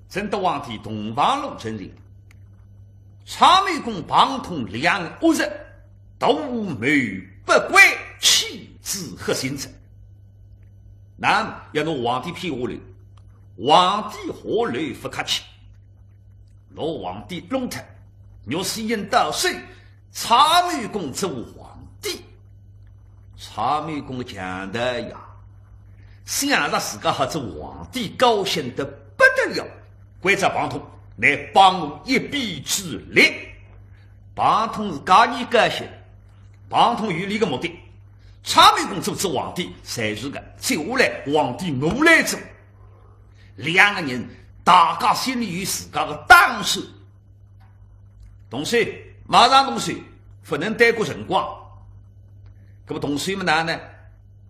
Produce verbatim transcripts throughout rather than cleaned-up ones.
正德皇帝洞房落成前，阊门宫、彭通两个恶人，图谋不轨，弃子黑心者。那么要拿皇帝骗下来，皇帝下来勿客气，拿皇帝弄脱，玉石印到手，阊门宫做皇帝。阊门宫个强盗呀，想着自家好做皇帝，高兴得不得了。关照彭通，来帮我一臂之力。彭通是介高兴，彭通有俚个目的，阊门宫做仔皇帝，侪是个，接下来皇帝我来做。两个人大家心里有自家个打算。 动手，马上动手，勿能耽搁辰光。搿么动手么哪呢？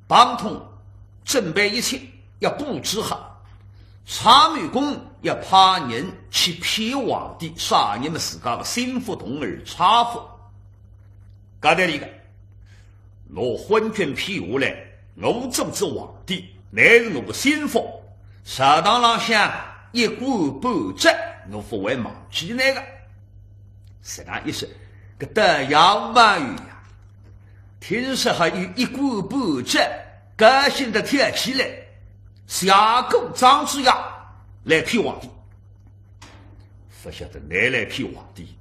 彭通准备一切，要布置好。阊门宫要派人去骗皇帝，啥人么？自家个心腹童儿差夫。交代俚个， 拿昏君骗下来，我做仔皇帝，倷是我个心腹，朝堂浪向一官半职，我勿会忘记倷个。实梗一说，搿倒也勿碍呀。听说还有一官半职，高兴得跳起来，像个庄子一样来骗皇帝。 勿晓得倷来骗皇帝，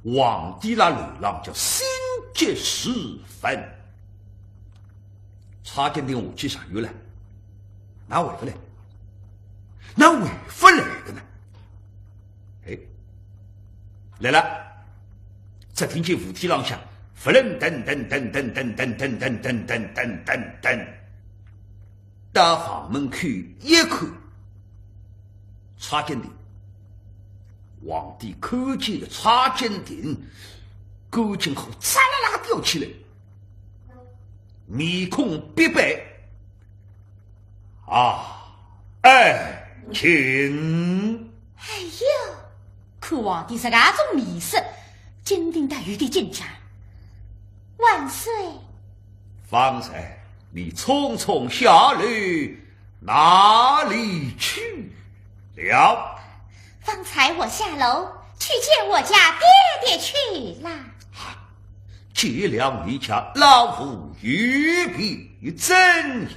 皇帝辣楼浪叫心急如焚。蔡京亭下去上楼了，哪回勿来？哪回勿来个呢？哎，来了，只听见扶梯浪向，弗楞噔噔噔噔噔噔噔噔噔噔噔噔噔。 到房门口一看，蔡京亭。皇帝看见个蔡京亭，赶紧火嚓啦啦吊起来，面孔必白。啊，爱卿。哎呦，看皇帝实梗种面色，京亭倒有点紧张。万岁。 方才你匆匆下楼，哪里去了？方才我下楼去见我家爹爹去了。啊，见了你家老父又必怎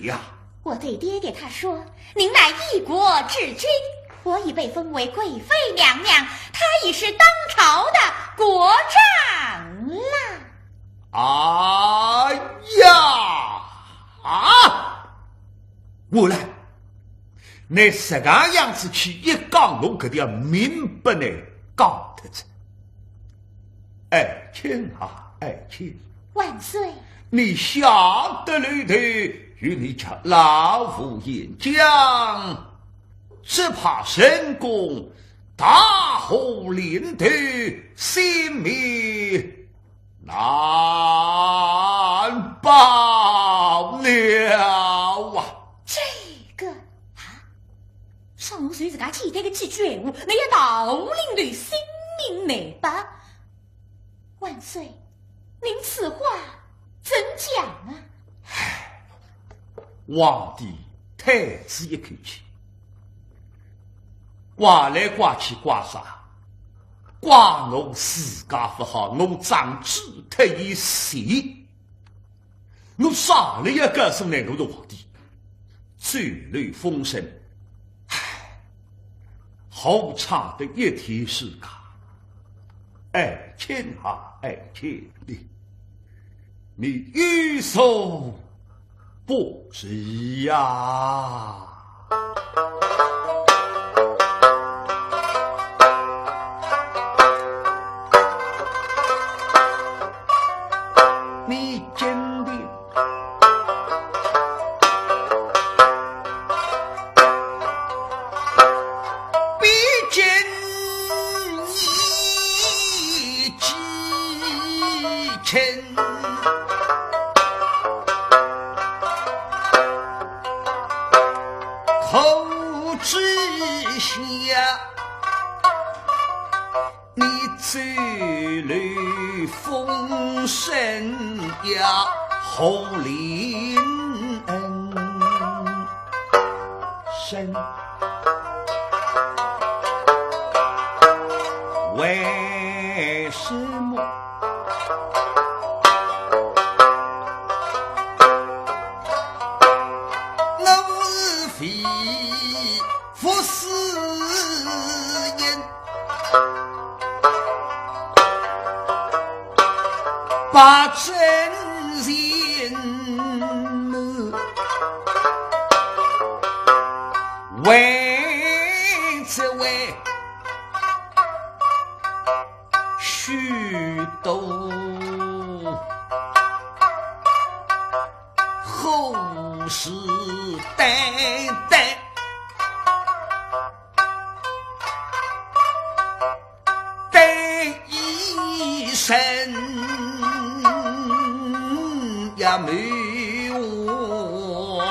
样？我对爹爹他说，您乃一国之君，我已被封为贵妃娘娘，他已是当朝的国丈了。 哎呀，啊！我来，倷实梗样子去一讲，我搿条命拨倷讲脱哉。爱卿啊，爱卿。万岁。你下得楼台，与你家老父言讲，只怕成功大祸临头，性命 难保了啊！这个啊，上午随自家简单个几句闲话，倷要大祸临头，性命难保。万岁，您此话怎讲啊？皇帝叹仔一口气，怪来怪去怪啥？ 怪我自家勿好，我长子忒一些。我啥人要告诉倷我是皇帝？走漏风声，唉，何尝得一天世界？爱卿啊，爱卿，你，你有所 不是呀。你真的比真一几千。 口之下，你走漏风声呀，何林恩生。是呆呆，呆一生也没完。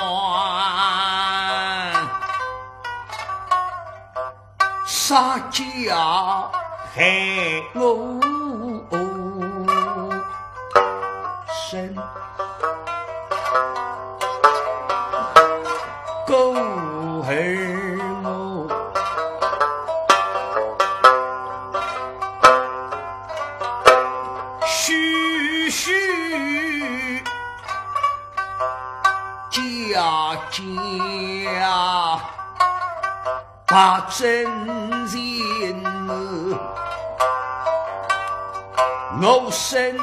啥家害我生，过后我许许家家 白珍前，我身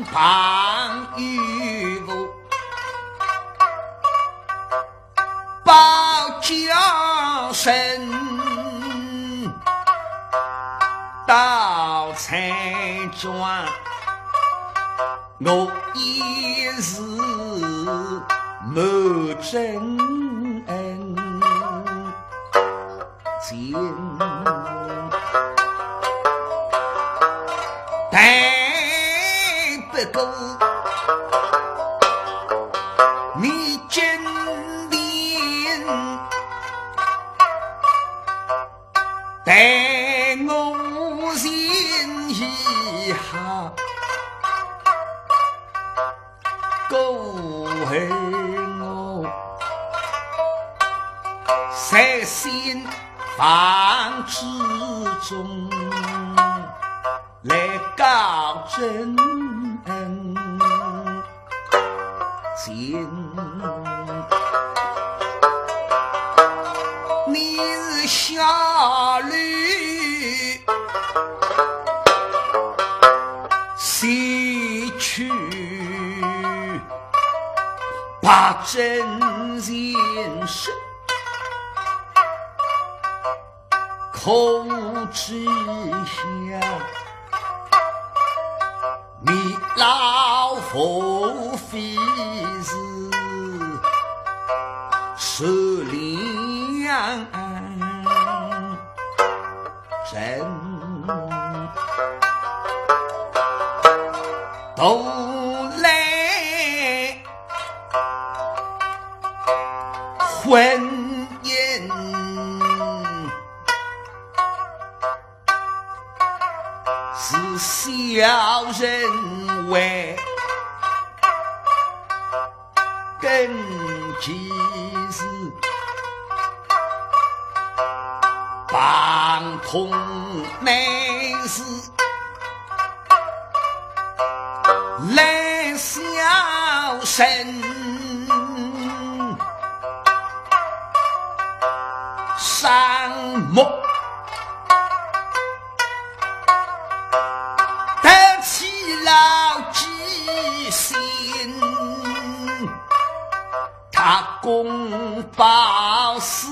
旁有个包家生，到村庄 我也是满真情。但不过你今天 待我情意好，过后我在新房之中 来告真情。你是下流西去，把真情说。 可知晓，你老父非是善良人，都来婚姻 是小人为，根基是旁通内事。 来小生伤目，得其老几心，他公报私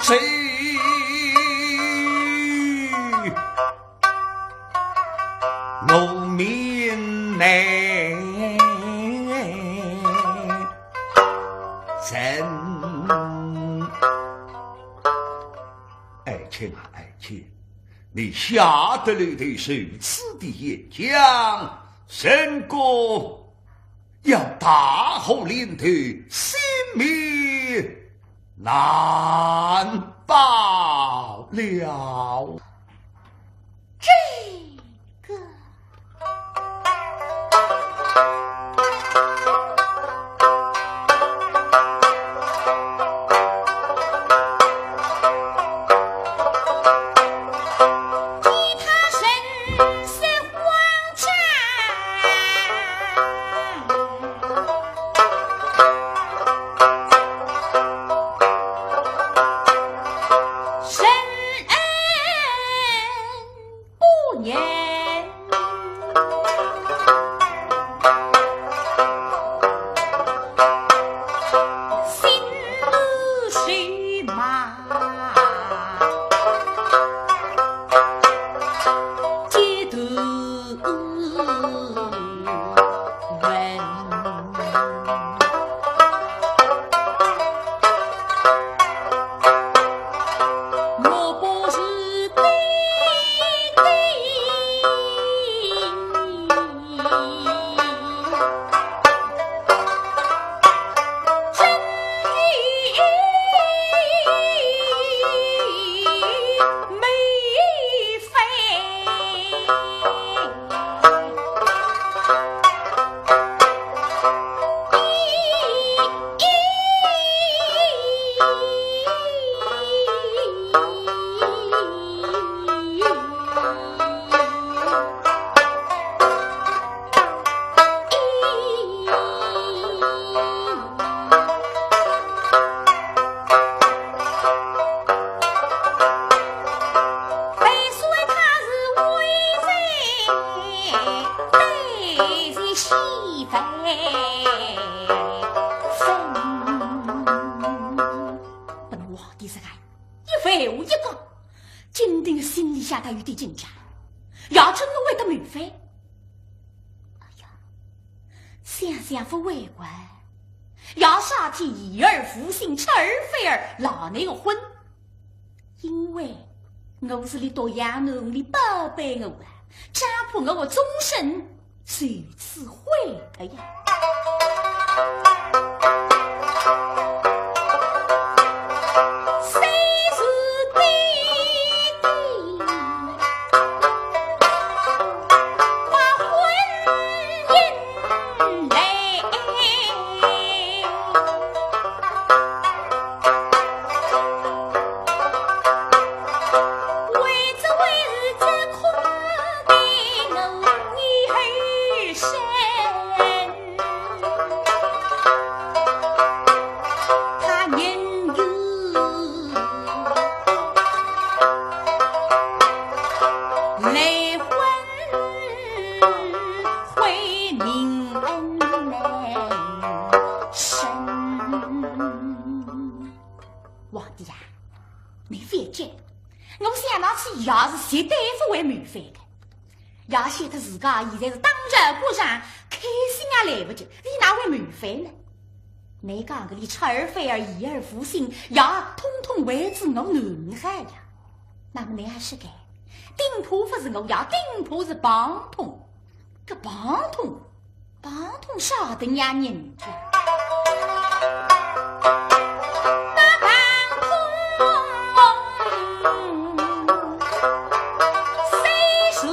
仇。 我命难成。爱卿啊，爱卿，你下得来的如此的演讲，成功 要大祸临头，性命难保了。这个。有点紧张，爷真的会得谋反。哎呀，想想勿会怪，爷啥体言而无信，出尔反尔，赖倷个婚。因为我是俚独养囡，俚宝贝我啊，只怕我个终身 就此毁脱呀。虽是爹爹把婚姻来，为只为是这空 的我女儿身，她宁愿来还回明恩来生。皇帝呀，倷覅急，我想上去爷是绝对勿会谋反个。 爷晓得自家现在是当朝国丈，开心也来勿及，俚哪会谋反呢？倷讲个俚出尔反尔，言而无信，爷统统为仔我囡儿好呀。那么倷还是该顶怕勿是我爷，顶怕是庞统。搿庞统 庞统啥个人家？那庞统虽是下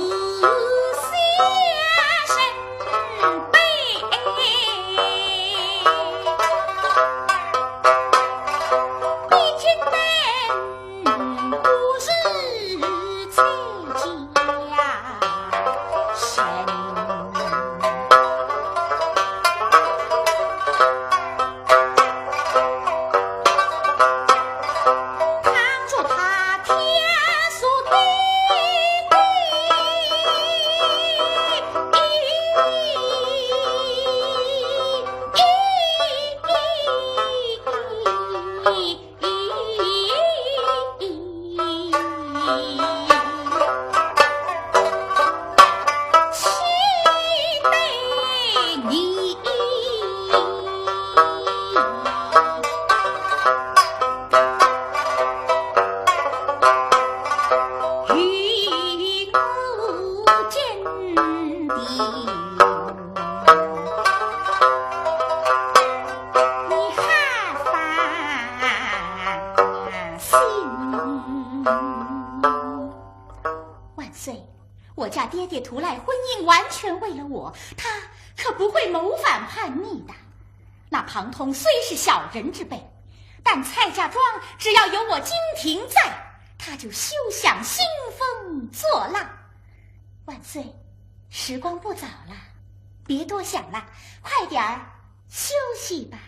身卑，毕竟本 不是自家人。倘若他天所定， 万岁，我家爹爹图来婚姻，完全为了我，他可不会谋反叛逆的。那庞统虽是小人之辈，但蔡家庄只要有我金庭在，他就休想兴风作浪。万岁，时光不早了，别多想了，快点儿休息吧。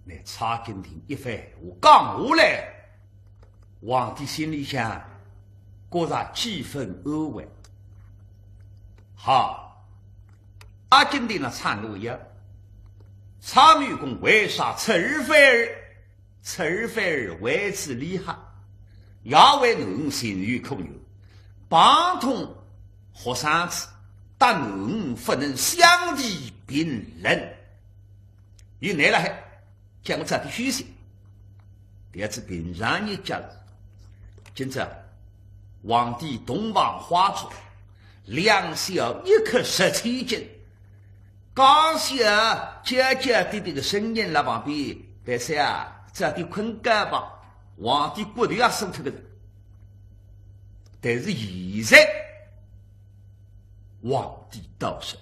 那蔡金庭一番闲话讲下来，皇帝心里想，觉着几分安慰。好，蔡金庭呢，蔡闰呀，蔡闰公为啥出尔反尔？ 出尔反尔为仔俚好，也为囡儿情有可原。庞统学生子，搭囡儿勿能相提并论。有难了海，叫我早点休息。调仔平常日脚了，今朝皇帝洞房花烛，两小一客十千金， 刚想啊，娇娇滴滴个声音辣旁边，但是啊，早点困觉吧，皇帝骨头也酥脱个了。但是现在，皇帝倒是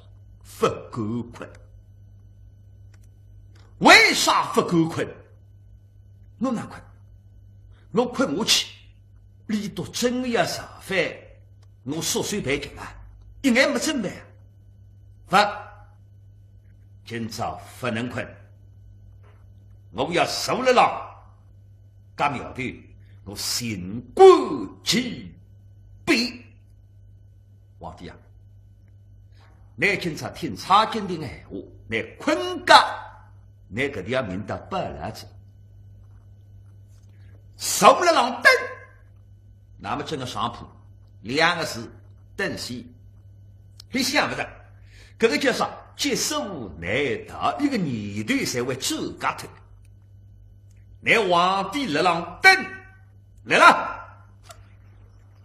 勿敢困。为啥勿敢困？我哪困？我困下去，俚笃真个要造反，我束手无策啊，一眼没准备啊。勿， 今朝勿能困，我要坐辣浪，搿苗头我心肝俱别。皇帝啊，倷今朝听蔡金庭闲话，倷困觉，倷搿条命倒保牢仔。坐辣浪等，那么整个上铺两个字，等死。倷想勿到，搿个叫啥？劫舍无难逃，一个念头侪会转介脱。乃皇帝辣浪等，来了，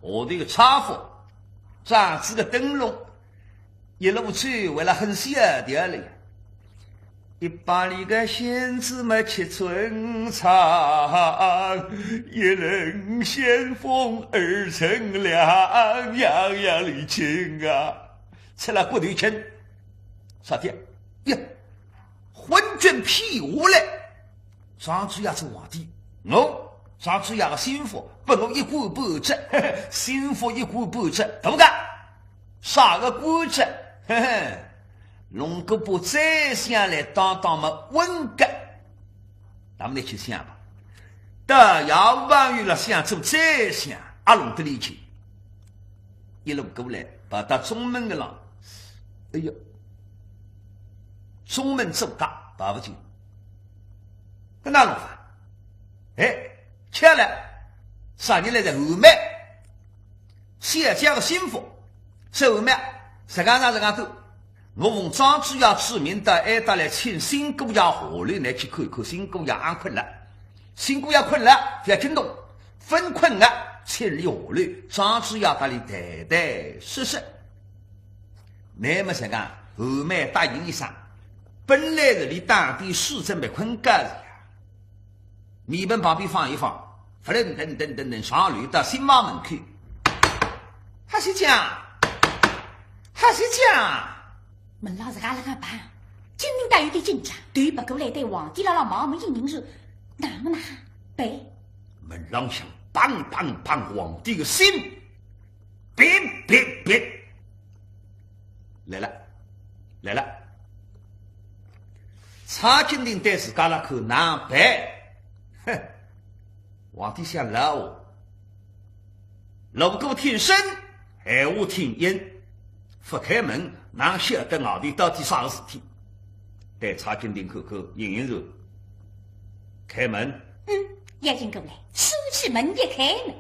下头个差夫，掌仔个灯笼，一路走，为了很小调了呀。 一百里个仙子么七寸长，一人仙风二寸两，样样里轻啊。吃了骨头轻，啥体？呀，昏君批下来，张子牙做皇帝，我张子牙个心腹，拨我一官半职，心腹一官半职，对勿对？啥个官职？嘿嘿。 弄个把宰相来当当么稳个。那么倷去想吧，到夜饭又了想做宰相，阿弄得里去？一路过来，跑到中门个浪，哎呀，中门阻隔，跑勿进。搿哪弄法？哎，巧了，啥人来着？后面 小姐个心腹，说后面，实梗上实梗做，我奉张子牙之命到埃搭来请新姑爷下楼，倷去看看新姑爷阿困了。新姑爷困了，覅惊动，勿困啊，请俚下楼，张子牙搭俚谈谈说说。乃么实梗，后面答应一声，本来是俚当地是准备困觉是呀。 面盆旁边放一放，勿噔噔噔噔噔上楼到新房门口。哈西讲，哈西讲，门浪自家辣辣碰，金陵倒有点紧张，对勿过来对皇帝辣辣望么一人是，那么哪哈办？门浪响，梆梆梆，皇帝个心，别别别，来了，来了。蔡京亭对自家辣看哪办？ 哼，皇帝想老话，锣鼓听声，闲话听音，勿开门，哪晓得外头到底啥个事体？对蔡京亭看看，应应是开门。嗯，一进过来，竖起门一开门。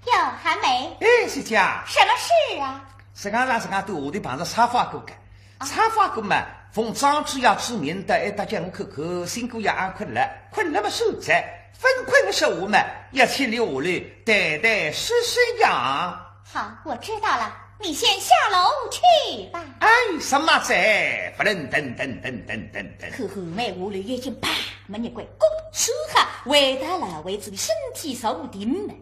哟，韩梅。哎，小姐。什么事啊？实梗啦，实梗对下头碰着差夫阿哥个。 差夫阿哥嘛，奉张子牙之命到埃搭叫我看看新姑爷阿困了，困了么算哉，勿困说话嘛，要请俚下来谈谈说说呀。好，我知道了，你先下楼去吧。哎，什么哉？勿噔噔噔噔噔噔噔。看后面下楼一进，啪，门一关，咕，舒哈，回到了位置里，身体坐定了。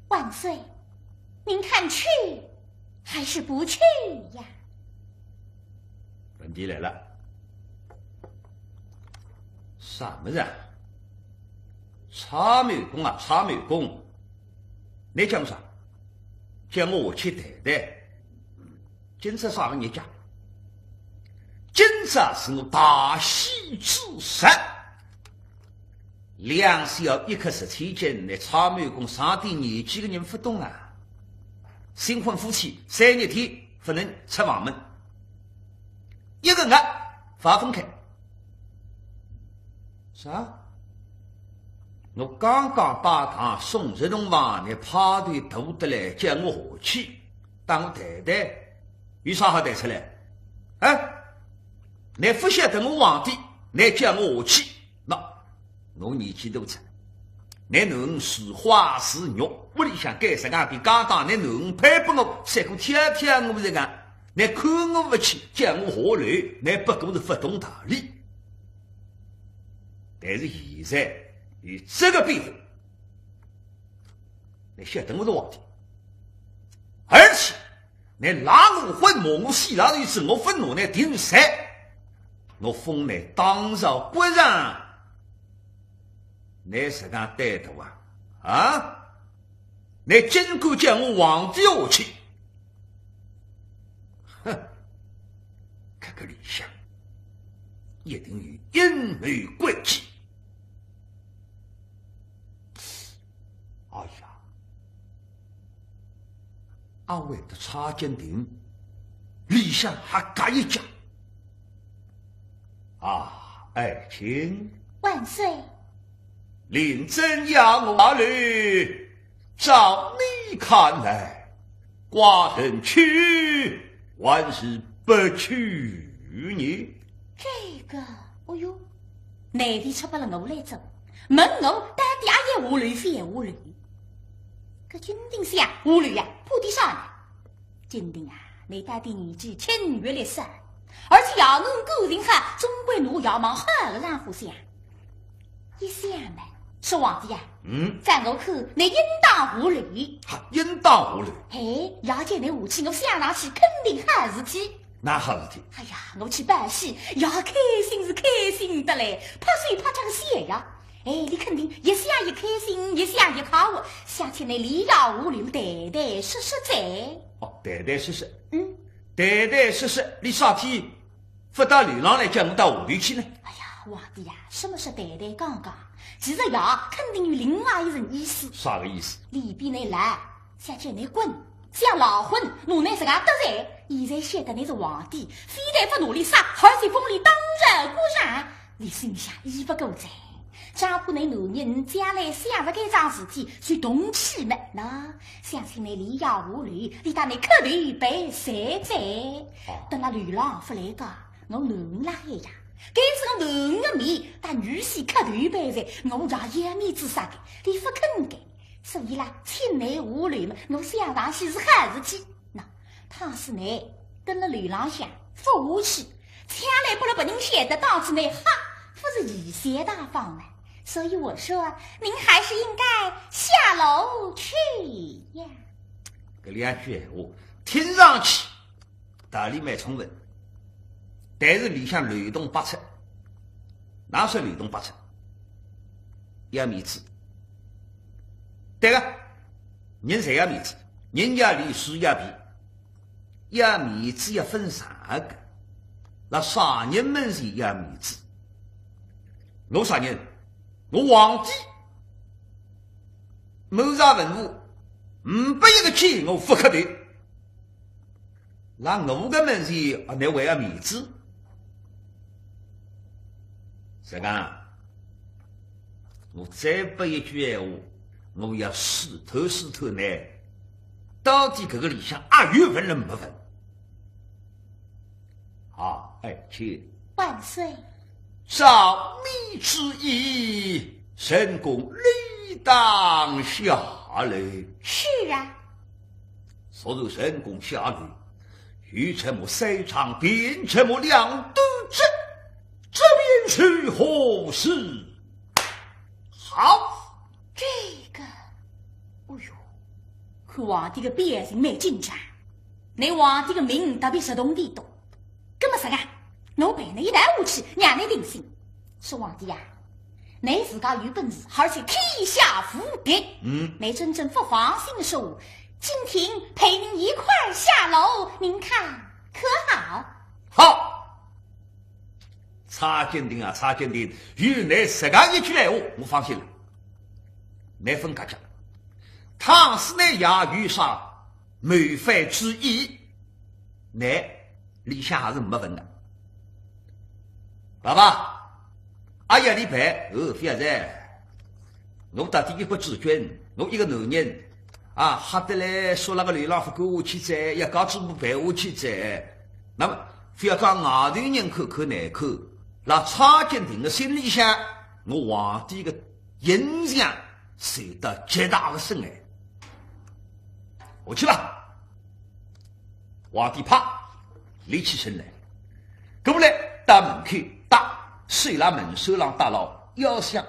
万岁，您看去 还是不去呀？问题来了，啥物事啊？蔡某公啊，蔡某公，倷讲啥？叫我下去谈谈。今朝啥个日脚？今朝是我大喜之日。 两小一刻十七斤，乃蔡某公上点年纪个人勿懂啊。新婚夫妻三日天勿能出房门，一个月勿分开。啥？我刚刚拜堂送入洞房，倷派头大得来，叫我下去，搭我谈谈，有啥好谈出来？哎，倷勿晓得我皇帝，倷叫我下去，喏， 我年纪大哉，倷囡儿是花是肉，屋里向该实梗比家当，倷囡儿配拨我，赛过挑挑我实梗，倷看我勿起，叫我下楼，倷不过是勿懂道理。但是现在有这个变化，倷晓得我是皇帝，而且 倷赖我婚，骂我死老头子，我勿拿倷定罪，我封倷当朝国丈，倷实梗胆大啊？啊？倷竟敢叫我皇帝下去？哼，搿个里向一定有阴谋诡计。 哎呀，阿会得蔡京亭里向还加一脚。啊，爱卿。万岁。令尊要我下楼，照你看来，寡人去还是不去呢？这个，哦哟，难题出拨了我来做，问我到底阿要下楼勿下楼？搿金定想，下楼呀，怕点啥呢？金定啊，你到底年纪轻，阅历少，而且呀，我个人哈，总归拿爷望好个浪勿想。一想嘛，说皇帝呀，嗯。在我看，你应当下楼。哈，应当下楼。嘿，爷叫你下去，我想上去肯定好事体。哪好事体？哎呀，我去报喜，爷开心是开心得来，拍手拍脚个笑呀。哎，你肯定一想一开心，一想一快活，想起你俚要下楼，谈谈说说哉。哦，谈谈说说。嗯。谈谈说说，俚啥体勿到楼浪来，叫我到下头去呢？哎呀，皇帝呀，什么是谈谈讲讲？其实呀，肯定有另外一层意思。啥个意思？里边那来，想叫你滚，想赖婚，拿你自家得罪。现在晓得你是皇帝，非但勿拿你杀，而且封你当朝国丈，你心想意勿过哉。只怕你男人将来想勿该桩事体，就动气么。喏，想起你俚要下楼，俚搭你磕头赔罪哉。哦。等了楼浪勿来个，我囡儿辣海呀，该是我囡儿个面，搭女婿磕头赔罪，我爷要面子啥个，俚勿肯个。所以啦，请你下楼嘛，我想上去是好事体。喏，倘使你蹲了楼浪向，勿下去，将来拨了别人晓得，当初你哈，勿是贻笑大方吗？所以我说，您还是应该下楼去呀。搿两句闲话听上去道理蛮充分，但是里向漏洞百出。哪说漏洞百出？要面子。对个，人侪要面子，人要脸，树要皮，要面子要分场合。辣啥人面前要面子？我啥人？我皇帝。谋朝文武，呒不一个见我勿磕头。辣我个面前，啊，侬还要面子？实梗，我再拨一句闲话，我要试探试探呢，到底搿个里向阿有文了没文？啊，哎，请。万岁。 照你之意，朕躬理当下楼。是啊。说着朕躬下楼，与这么三长并这么两短之，这便是何事？好。这个，哎哟，看皇帝个表情蛮紧张，拿皇帝个命特别激动地动。 搿么实梗，我陪你一道下去，让你定心。说皇帝呀，你自家有本事，而且天下无敌。嗯。你真正勿放心的说，今天陪您一块儿下楼，您看可好？好。蔡京定啊，蔡京定，有你实梗一句闲话，我放心了。你勿用客气，倘使你爷有啥谋反之意，你 里向还是没文的。爸爸，阿要你陪，哦，覅哉。我到底一国之君，我一个男人，啊，吓得来说那个流浪勿敢下去哉，要家主婆陪下去哉。那么，覅讲外头人看看难看，辣蔡京定的心里向，我皇帝的形象受到极大的损害。下去吧。 皇帝啪，立起身来，过来到门口搭，手辣门闩浪搭牢，腰想，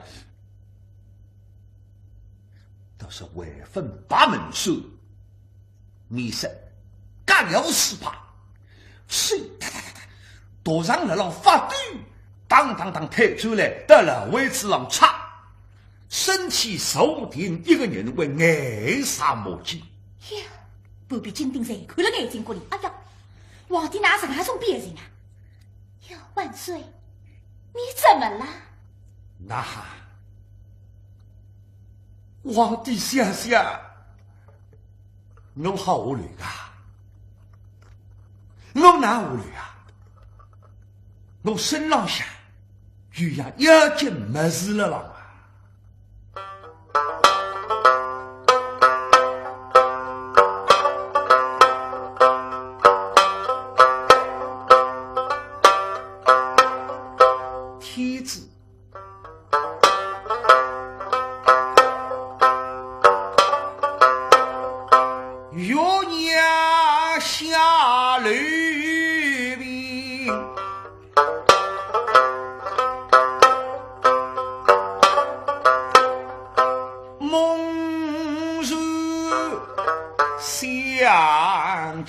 倒是还勿拔门闩，面色甲鸟似白，手哒哒哒哒，独上了浪发抖，当当当退出来，到了位置浪插，身体坐定，一个人还眼啥目睛。呀， 旁边金定侪看了眼睛骨里，哎呀，皇帝哪生搿种表情啊？哟，万岁，你怎么了？那，皇帝想想，我好下楼啊？我哪下楼啊？我身浪向有样要紧物事了啦。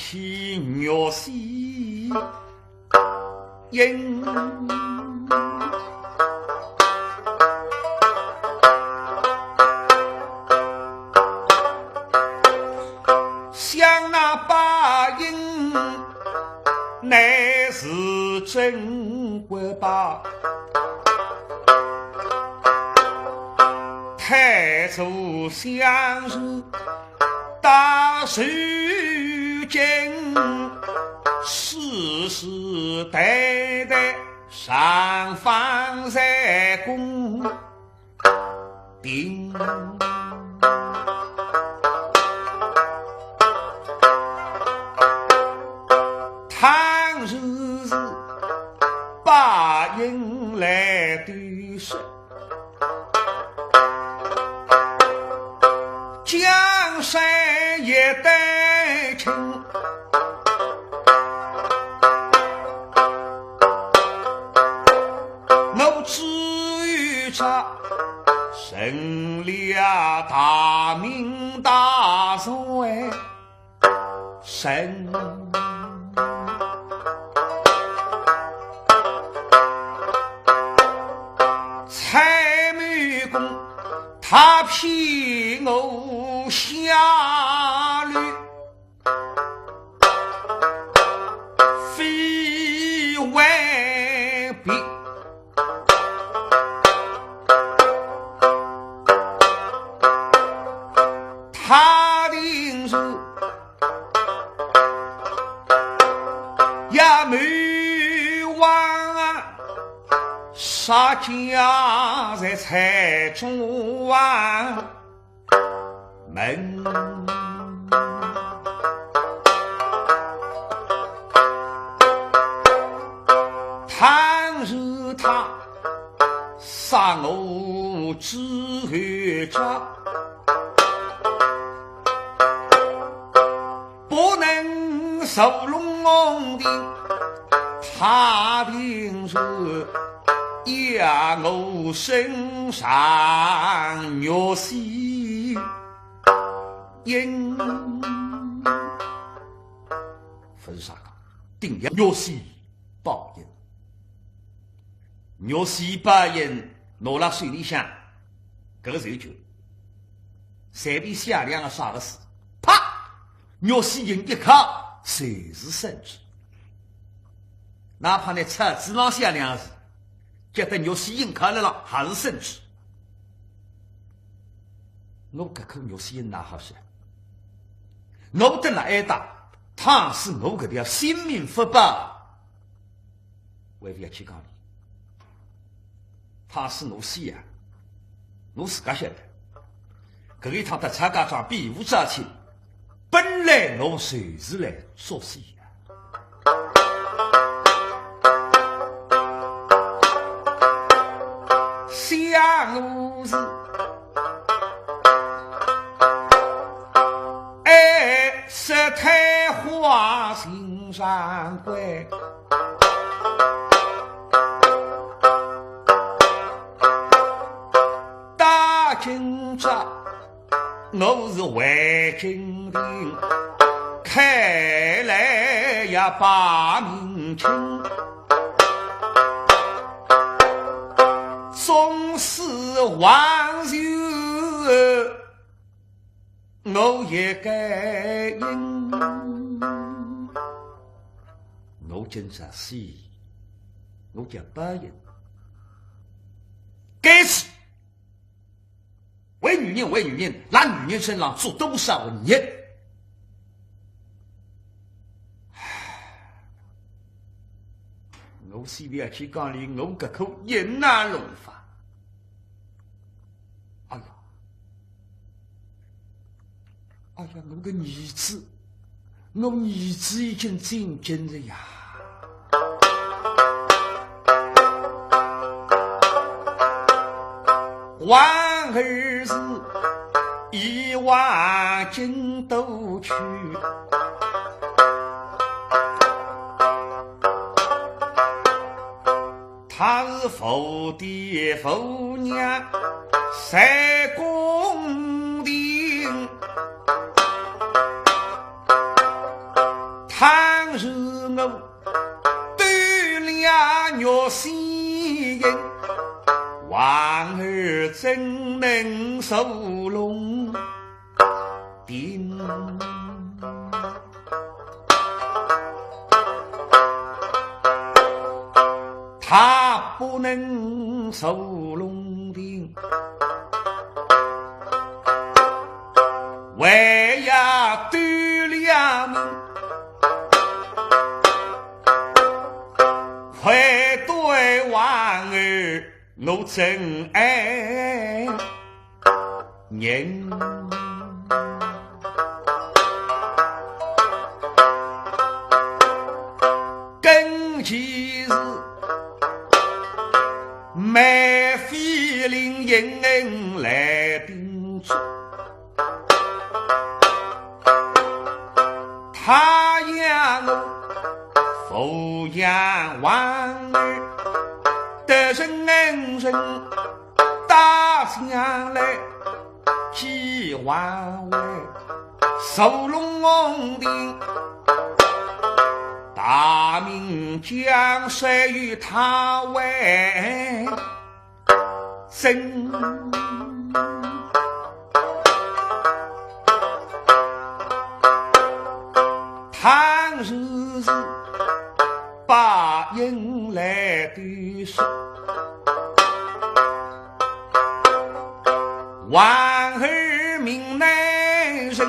起玉溪印。想那白印乃是珍贵宝，太祖享受 大受敬，世世代代上访在宫廷。倘若是白印来对说， 江山一旦倾，我只有这成了大明大宋哎。 神。蔡某公他骗我下流，非为别。 他定是也没忘啊，杀家在蔡中王门。倘若他 杀我之后着，不能收拢我的，他定是要我身上玉溪印。勿是啥个，定要玉溪 宝印。玉溪宝印拿辣手里向，搿个就，随便写两个啥个字，啪，玉溪印一敲，侪是圣旨。哪怕倷草纸浪写两个字，搿搭玉溪印敲辣浪，还是圣旨。我搿颗玉溪印哪好写？我等辣埃搭，倘使我搿条性命勿保， 为勿要去讲伊。倘使我死啊，我自家晓得。搿一趟到蔡家庄比武招亲，本来我就是来作死啊。想我是 哎，是太花心上怪。打今朝我是回京的，看来也把命轻。纵使还是 我也该应。我今朝死，我叫报应。该死！为女人，为女人，辣女人身上做多少孽？唉，我死勿要去讲伊，我搿口也难弄法。 哎呀，哎呀，我个儿子，我儿子已经进京了呀。王二字已往京都去。 他是父爹父娘在宫廷，我斗量玉仙印，王儿怎能受龙庭？他不能受龙庭，为呀斗量命，愧对王儿我真爱人。更其是梅妃令人来叮嘱，她养我抚养王儿，得人恩人 大将来几万位，受龙庭，大明江山与他为争。倘若是 把人来对说，王儿命难伸，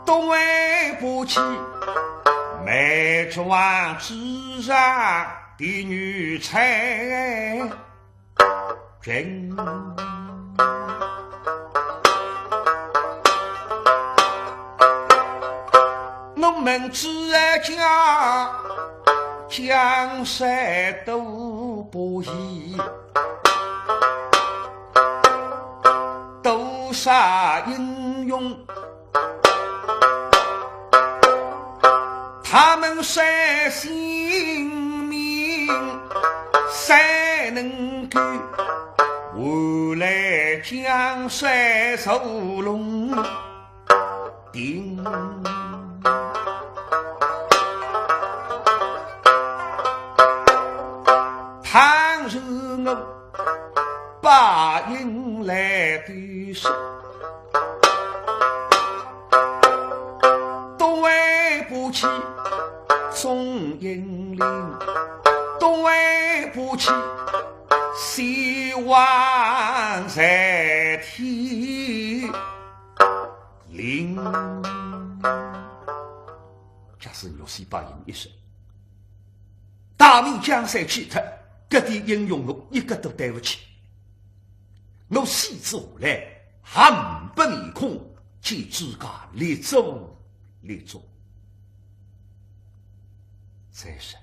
对不起，梅庄之上的女才。 真。我们之家江山都不易，多少英雄 他们舍性命，才能够换来江山受龙庭。倘若我 把人来对说，对不起，中英令，对不起，先王在天灵。假使玉仙白银一失， 大明江山去脱，搿点英雄我一个都对勿起。我死之后来，还呒不面孔见自家列祖列宗。再说，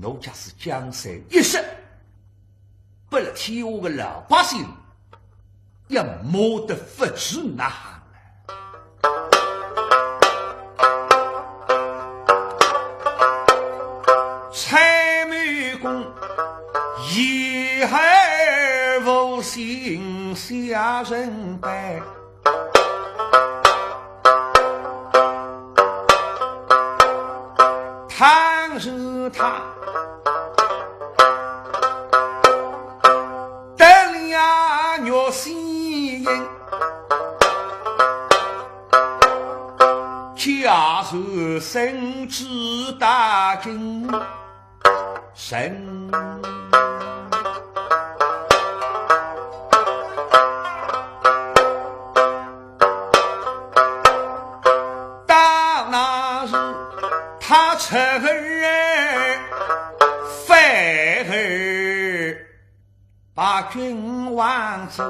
我假使江山一失， 拨勒天下个老百姓也骂得勿知哪哼了。蔡瑁公，言而无信下人辈。 倘若他得了玉仙印，假使圣旨到京 城。到那时他出尔反尔，把君王做，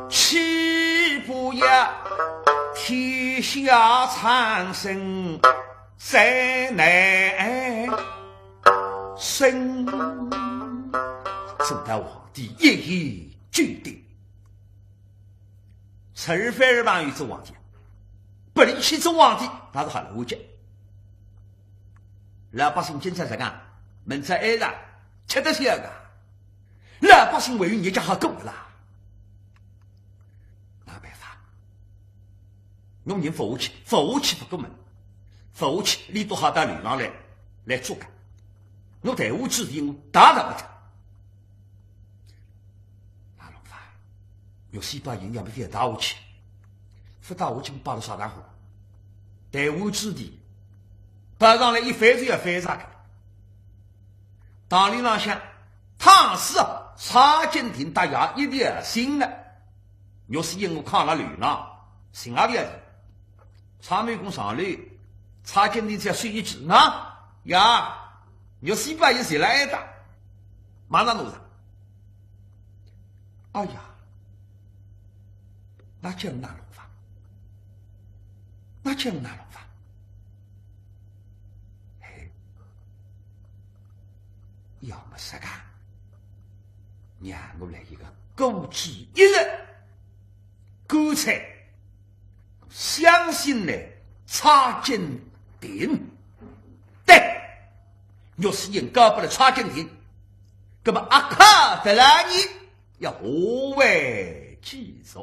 岂不要天下苍生 在内省。做到皇帝一言九鼎。出尔反尔嘛，有做皇帝，拨俚去做皇帝，那是好了回去。老百姓今朝实梗，明朝挨着，吃得消个。老百姓还有日脚好过啦。哪办法？侬人勿下去，勿下去勿过门，勿下去，俚笃好到楼浪来，来捉个。侬弹丸之地，我打都勿打。哪弄法？玉溪伯要么就打下去，勿打下去，摆勒啥场化？弹丸之地，摆上来一翻就要翻啥个。 道理浪向，倘使啊，蔡京亭搭爷一条心呢，玉溪英我扛了楼浪，寻也勿要寻。蔡美公上楼，蔡京亭只要说一句，喏，爷，玉溪伯要是来一搭，马上拿着。哎呀，那叫哪弄法？那叫哪弄法？嘿，要么实梗，让我来一个孤注一掷，干脆相信呢蔡京亭。对，玉溪英交拨了蔡京亭，那么阿卡德拉尼要何为继续？